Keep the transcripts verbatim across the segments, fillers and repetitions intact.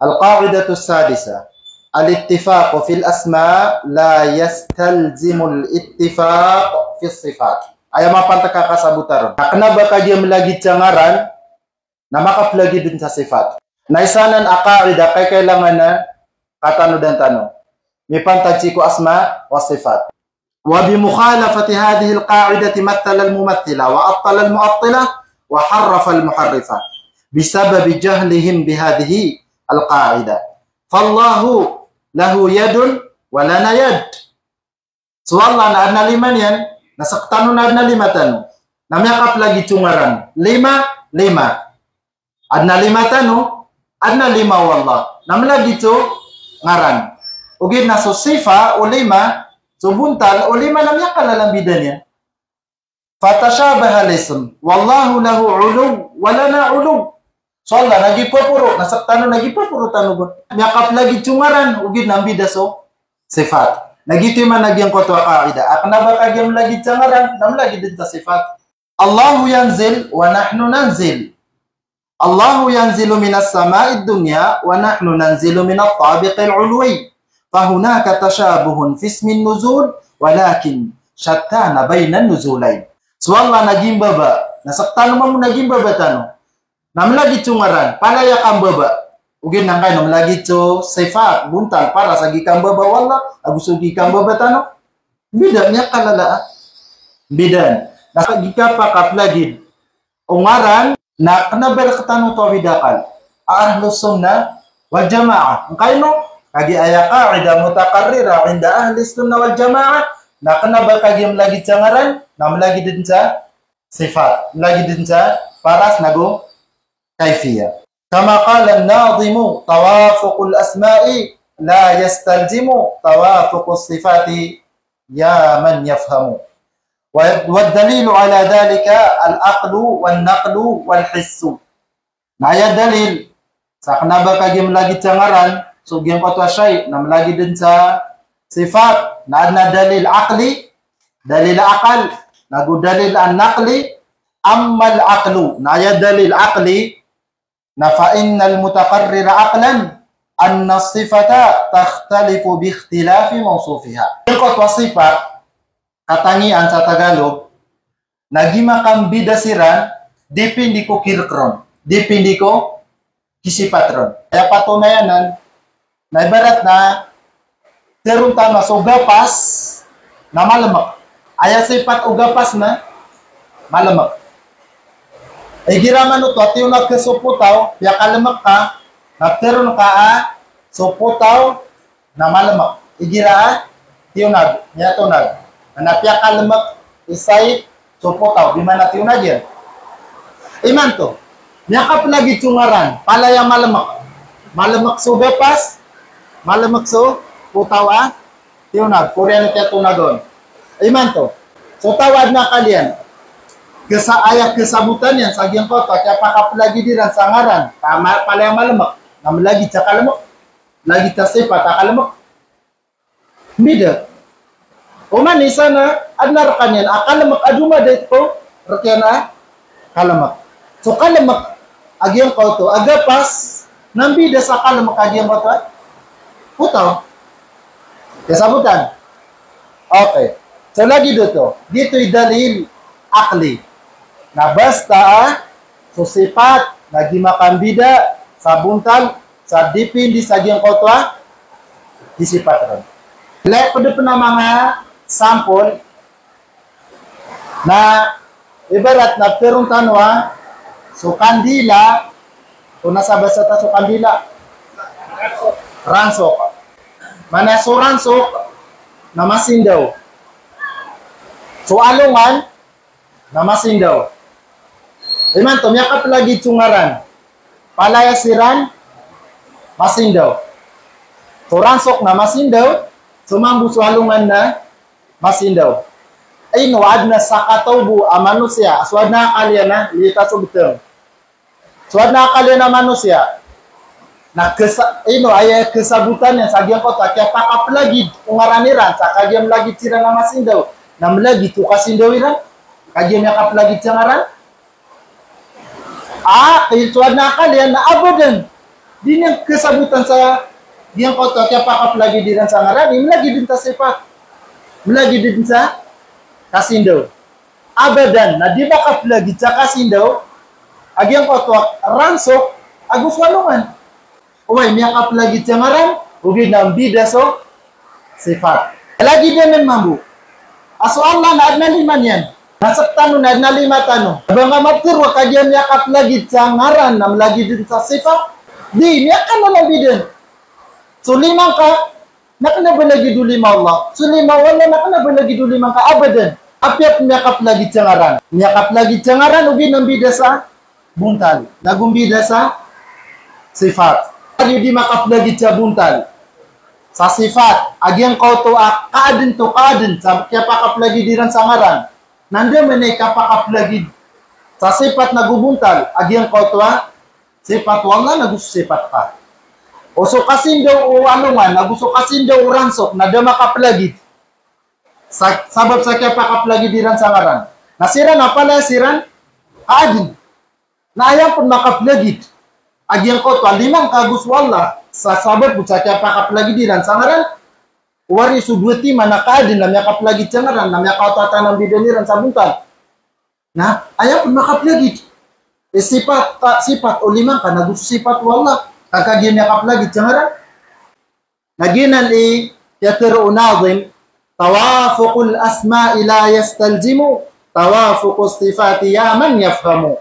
Al-qa'idatus sadisah, al-ittifaqu fil asma' la yastalzimul ittifaq fis sifat. Aya mapantak a kasabota ron na kena ba kagiya melagid sa ngaran na makaplagid den sa sifat. Na isa nan a qa'idah a kailangan a katanodan tano mipantag sii ko asma wa sifat. Wa bi mukhalafati hadhihil qa'idati mathalal mumaththilah wa abtalal mu'atthilah wa harrafal muharrifah bisababi jahlihim bihadhihil qa'idah. Fallahu lahu yadun wa lana yad. So Allah na aden a lima niyan, na sektano na aden a lima tano. Na miyakaplagid so ngaran. Lima, lima. Aden a lima tano, aden a lima o Allah. Na melagid so ngaran. Ogaid na so sifa o lima, so bontal o lima na miyakalala mbida niyan. Fatashabahal ism, wallahu lahu uluw, wa lana uluw. So Allah na gii peporo, na sektano na gii peporo tano bo. Miyakaplagid so ngaran, ogaid na mbida so sifat. Na giyoto i maana giyangkoto a qa'idah. A kena ba kagiya melagid sa ngaran, na melagid den sa sifat. Allahu yanzil, wa nahnu nanzil. Allahu yanzilu minas sama'id dunya wa nahnu nanzilu minat tabiqil ulwi. Fahunaka tashabuhun fismin nuzul, walakin shattana bainan nuzulain. So Allah na gii mbaba, na sektano mambo na gii mbaba tano. Na melagid so ngaran, palaya kambaba. Ogaid na ngkaino melagid so sifat, bontal, paras a gii kambaba o Allah, ago so gii kambaba tano. Mbida, miyakalala a mbida. Na sa gii kapakaplagid o ngaran, na kena ba rektano tawhid akal a Ahlus Sunnah wal Jamaah. Ngkaino? Kagiya aya qa'idah mutaqarrirah inda Ahlis Sunnah wal Jamaah, na kena ba kagiya melagid sa ngaran, na melagid den sa sifat, melagid den sa paras nago kaifiyah. Kama qala an-nadhimu, tawafuqul asma'i la yastalzimu tawafuqus sifati, ya man yafhamu. Wa, wad dalilu ala dhalika al-aqlu wan naqlu wal hissu. Na aya dalil sa kena ba kagiya melagid sa ngaran so giyangkoto a shay, na melagid den sa sifat, na aden a dalil aqli, dalil akal, nago dalil an-naqli. Ammal aqlu, na aya dalil aqli, na fa innal mutaqarrira aqlan anna sifata takhtalifu bi ikhtilafi mawsufiha. Giyangkoto a sifat, katangian sa Tagalog, na gii makambida siran, depende ko kirek ron, depende ko kisipat ron. Aya patonayan anan, na ibarat na teron tano a so gapas na malemek. Aya sipat o gapas na malemek. Igira manoto a tiyonag ka so potaw, piyakalemek ka, na teron ka a so potaw na malemek. Igira a tiyonag, miyatonag. Na piyakalemek i Said so potaw, di mana tiyonag iyan. Imanto, miyakaplagid so ngaran, palaya malemek. Malemek so gapas, malemek so potaw a tiyonag, koriyan o kiyatonag on. Imanto, so taw a aden a akal iyan, kesa-, aya kesabotan iyan sa giyangkoto a kiyapakaplagid iran sa ngaran, pa-, ma-, palaya malemek, na melagid sa kalemek, lagid sa sipat a kalemek. Mbida. Oman i isa na aden a rekan iyan a kalemek a domadait ko rek iyan a kalemek. So kalemek a giyangkoto a gapas na mbida sa kalemek a giyangkoto a potaw. Kasabotan. Okay. So lagid oto, giyoto i dalil aqli. Na basta a so sipat na gii makambida sa bontal sa depende sa giyangkoto a kisipat ron. Ilay ko den pen a manga sampol na ibarat na piteron tano a so kandila, so na sa basa ta so kandila? Ransok. Mana so ransok na masindaw. So alongan na masindaw. Imanto, miyakaplagid so ngaran. Palaya siran masindaw. So ransok na masindaw, so mambo so alongan na masindaw. Ino, aden a sakataw bo a manosiya, so aden a akal iyan a lita so beteng. So aden a akal iyan a manosiya. Na kesa-, ino, aya kesabotan iyan sa giyangkoto a kiyapakaplagid o ngaran iran, sa kagiya melagid siran a masindaw, na melagid so kasindaw iran, kagiya miyakaplagid sa ngaran. A, so aden a akal iyan na abadan. Di niyan kasabotan sa giyangkoto a kiyapakaplagid iran sa ngaran i mlagid dn sa sifat, mlagid dn sa kasindaw. Abadan, na di makaplagid sa kasindaw a giyangkoto a ransok ago so alongan. Oway, miyakaplagid sa ngaran, ogaid na mbida so sifat. Lagid iyan mambo a so Allah na adn a lima niyan. Na sktano na adn a lima tano. Ba nga matharo a kagiya miyakaplagid sa ngaran na mlagid dn sa sifat? Di, miyakalala mbida. So lima ngka na kna ba lagid o lima o Allah. So lima o Allah na kna ba lagid o lima ngka? Abadan. Apiya pn miyakaplagid sa ngaran, miyakaplagid sa ngaran, ogaid na mbida sa bontal, nago mbida sa sifat. Aya di makaplagid sa bontal, sa sifat, a giyangkoto a kaadn to kaadn sa kiyapakaplagid iran sa ngaran, na anda man i kapakaplagid sa sifat nago bontal a giyangkoto a sifat o Allah nago sifat ka. O so kasindaw o alongan nago so kasindaw o ransok na da makaplagid sa, sabap sa kiyapakaplagid iran sa ngaran. Na siran a palaya siran kaadn. Na aya pn makaplagid a giyangkoto a lima ngka ago so Allah sa sabap sa kiyapakaplagid iran sa ngaran, wari so dowa timan a kaadn na miyakaplagid sa ngaran, na miyakaoto a tanambidan iran sa bontal. Na aya pn makaplagid i sifat, ka, sifat o lima ngka nago so sifat o Allah, ka kagiya miyakaplagid sa ngaran. Na giyanan i kiyatharo o nazim, "Tawafuqul asma'i la yastalzimu tawafuqus sifati ya man yafhamu.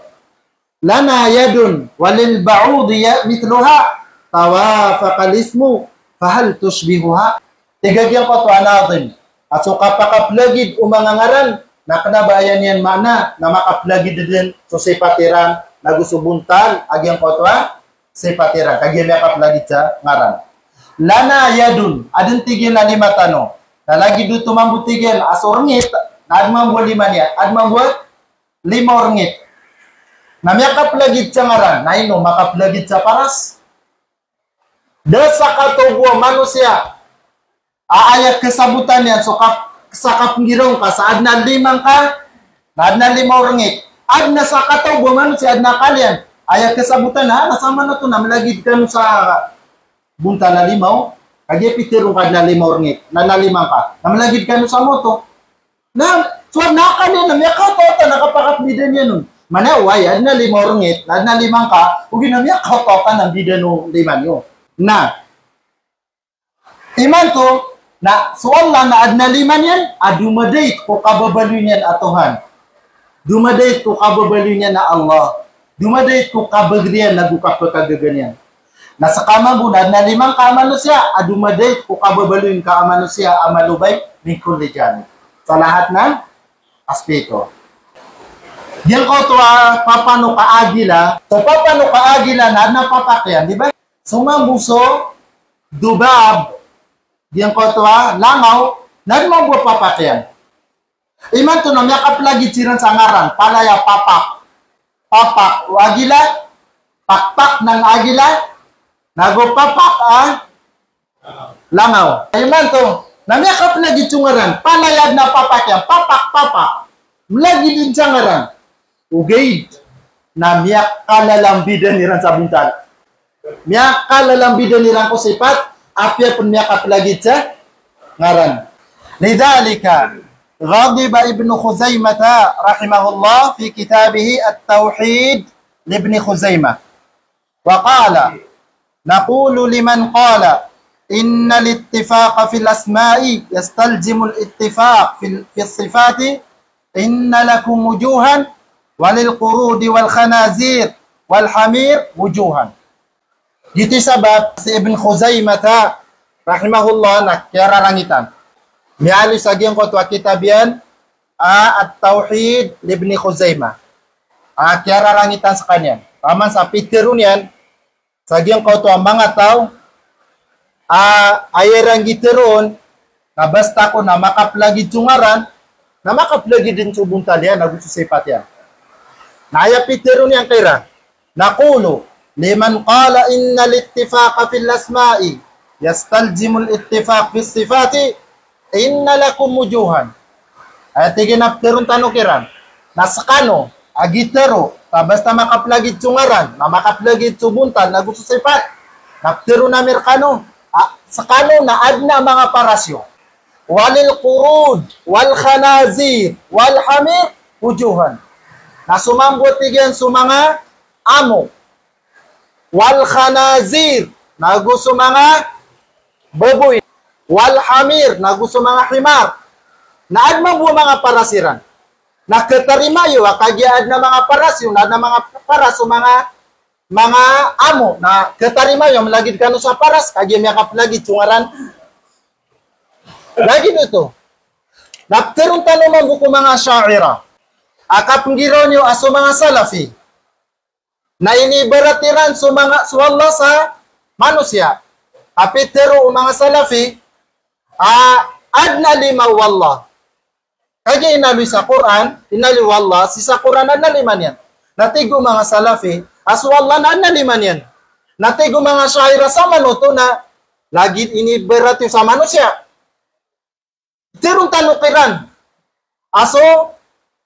Lana yadun wa lil ba'udi ya-, mithluha, tawafaqal ismu fahal tushbihuha." Tig a giyangkoto a nazim a so kapakaplagid o manga ngaran na kna ba aya niyan maana na makaplagid dn so sifat iran nago so bontal a giyangkoto a sifat iran, kagiya miyakaplagid sa ngaran. Lana yadun, adn tig iyan a lima tano. Na lagid oto mambo tig iyan a so rngit na adn mambo a lima niyan, adn mambo a lima o rngit. Na miyakaplagid sa ngaran, na ino makaplagid sa paras? Da sakataw bo a manosiya a aya kasabotan iyan so kap-, sa kapnggiraw ngka sa adn a lima ngka, na adn a lima o rngit. Adn a sakataw bo a manosiya, adn a akal iyan, aya kasabotan a, na samanoto na mlagid kano sa bontal a lima o, kagiya pitharo ngka adn a lima o rngit, na adn a lima ngka, na mlagid kano sa moto. Na so adn a akal iyan na miyakaoto-oto na kapakapmbida niyan on. Maana oway, adn a lima o rngit, na adn a lima ngka, ogaid na miyakaoto-oto na mbida o lima niyo. Na imanto na so Allah na adn a lima niyan a domadait ko kababaloy niyan a Tohan. Domadait ko kababaloy niyan a Allah. Domadait ko kabagr iyan nago kapakagaga niyan. Na ska mambo na adn a lima ngka a manosiya a domadait ko kababaloy ngka a manosiya a malobay min kulli janib, sa lahat ng aspeto. Giyangkoto a papanok a agila, so papanok a agila na adn a papak iyan, di ba? So mambo so dobab, giyangkoto a langaw, na adn mambo a papak iyan. Imanto na miyakaplagid siran sa ngaran, palaya papak. Papak o agila, pakpak ng agila, nago papak a langaw. Imanto na miyakaplagid so ngaran, palaya adn a papak iyan, papak, papak. Mlagid dn sa ngaran. Ogaid na miyakalalambida iran sa bontal. Miyakalalambida iran ko sifat, apiya pn miyakaplagid sa ngaran. Lidhalika ghadiba Ibnu Khuzaimata rahimahullah fi kitabihi At-Tawhid li Ibni Khuzaimah. Wa qala, naqulu liman qala innal ittifaqa fil asma'i yastalzimul ittifaq fil, fis sifati, inna lakum wujuhan, wa lil qurudi wal khanazir wal hamir wujuhan. Giyoto i sabap si Ibn Khuzaimah, rahimahullah, na kiyararangitan. Miyaaloy sa giyangkoto a kitab iyan a At-Tawhid li Ibni Khuzaimah. A kiyararangitan skaniyan. Taman sa pitharo niyan sa giyangkoto a manga taw a aya iran githaroon na basta ko na makaplagid so ngaran, na makaplagid dn so bontal iyan ago so sifat iyan. Na aya pitharo niyan kiran, naqulu liman qala innal ittifaqa fil asma'i yastalzimul ittifaq fis sifati, inna lakum wujuhan. Aya tig iyan a ptharoon tano kiran na skano a githaro ka basta makaplagid so ngaran, na makaplagid so bontal, nago so sifat, Na ptharoon ami rkano, a, skano na adn a manga paras iyo. Walil qurud, wal khanazir, wal hamir, wujuhan. Na so mambo, tig iyan, so manga amo. Wal khanazir, nago so manga baboy. Wal hamir, nago so manga himar. Na adn mambo a manga paras iran. Na khatarima iyo a kagiya adn a manga paras iyo, na adn a manga paras so manga, manga amo, na khatarima iyo a mlagid kano sa paras, kagiya miyakaplagid so ngaran. Lagid oto. Na ptharoon tano mambo ko manga Asha'irah a kapnggiraw niyo a so manga Salafi na inibarat iran so manga, so Allah sa manosiya. A pitharo o manga Salafi a adn a lima o Allah. Kagiya inaloy sa Qur'an, inaloy o Allah, sii sa Qur'an adn a lima niyan. Na tig o manga Salafi a so Allah na adn a lima niyan. Na tig o manga Asha'irah sa manoto na lagid inibarat iyo sa manosiya. Tharoon tano kiran a so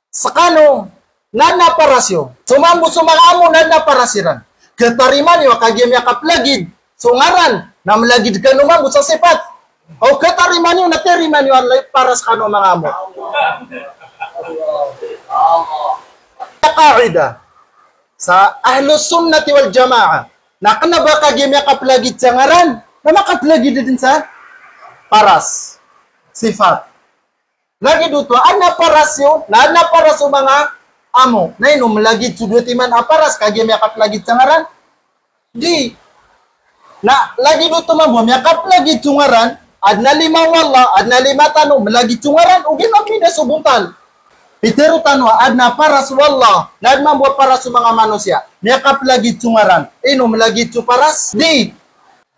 skano na adn a paras iyo. So mambo so manga amo na adn a paras iran. Khatarima niyo a kagiya miyakaplagid so ngaran na mlagid kano mambo sa sifat. O khatarima niyo na tharima niyo a lay paras kano a manga amo. Qaida sa Ahlus Sunnati wal Jama'ah. Na kna ba kagiya miyakaplagid sa ngaran na makaplagid dn sa paras, sifat. Lagid oto a adn a paras iyo, na adn a paras o manga amo. Na ino mlagid so dowa timan a paras kagiya miyakaplagid sa ngaran? Di. Na lagid oto mambo a miyakaplagid so ngaran, adn a lima o Allah, adn a lima tano, mlagid so ngaran, ogaid na mbida so bontal. Pitharo tano a adn a paras o Allah, na adn mambo a paras o manga manosiya. Miyakaplagid so ngaran. Ino mlagid so paras? Di.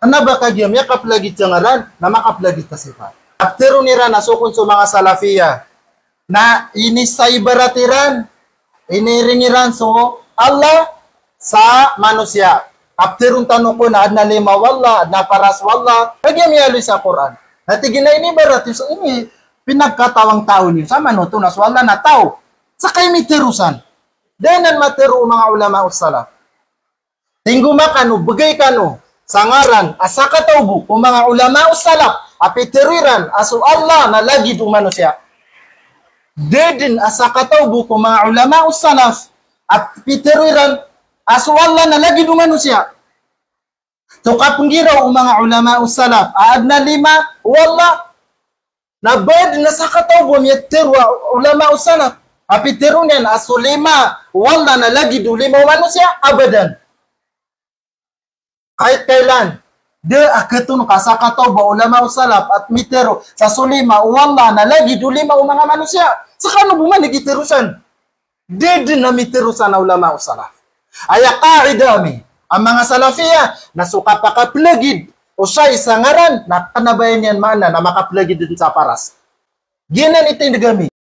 Kna ba kagiya miyakaplagid sa ngaran na makaplagid sa sifat. Ptharoon iran a so kon so manga Salafiyah na inisaibarat iran, iniring iran so Allah sa manosiya. Ptharoon tano kon a adn a lima o Allah, adn a paras o Allah. Kagiya miyaaloy sa Qur'an. Na tig iyan a inibarat iyo sa, ini pinagkatawang taw niyo sa manoto na so Allah na taw. Ska i mitharo san. Da anan matharo o manga ulama o salaf. Tingoma kano, bgay kano sa ngaran a sakataw bo ko manga ulama o salaf a pitharo iran a so Allah na lagid o manosiya. Da dn a sakataw bo ko manga ulama o salaf a pitharo iran a so Allah na lagid o manosiya. So kapnggiraw o manga ulama o salaf a adn a lima o Allah, na ba dn a sakataw bo a miyatharo a ulama o salaf a pitharo niyan a so lima o Allah na lagid o lima o manosiya? Abadan. Kahit kailan, da a khatonk a sakataw bo a ulama o salaf a mitharo sa so lima o Allah na lagid o lima o manga manosiya. Skano bo man i kitharo san. Da dn a mitharo san a ulama o salaf. Aya qaida ami a manga Salafiyah na so kapakaplagid o shay sa ngaran na kna ba aya niyan maana na makaplagid dn sa paras. Giyanan i tindg ami.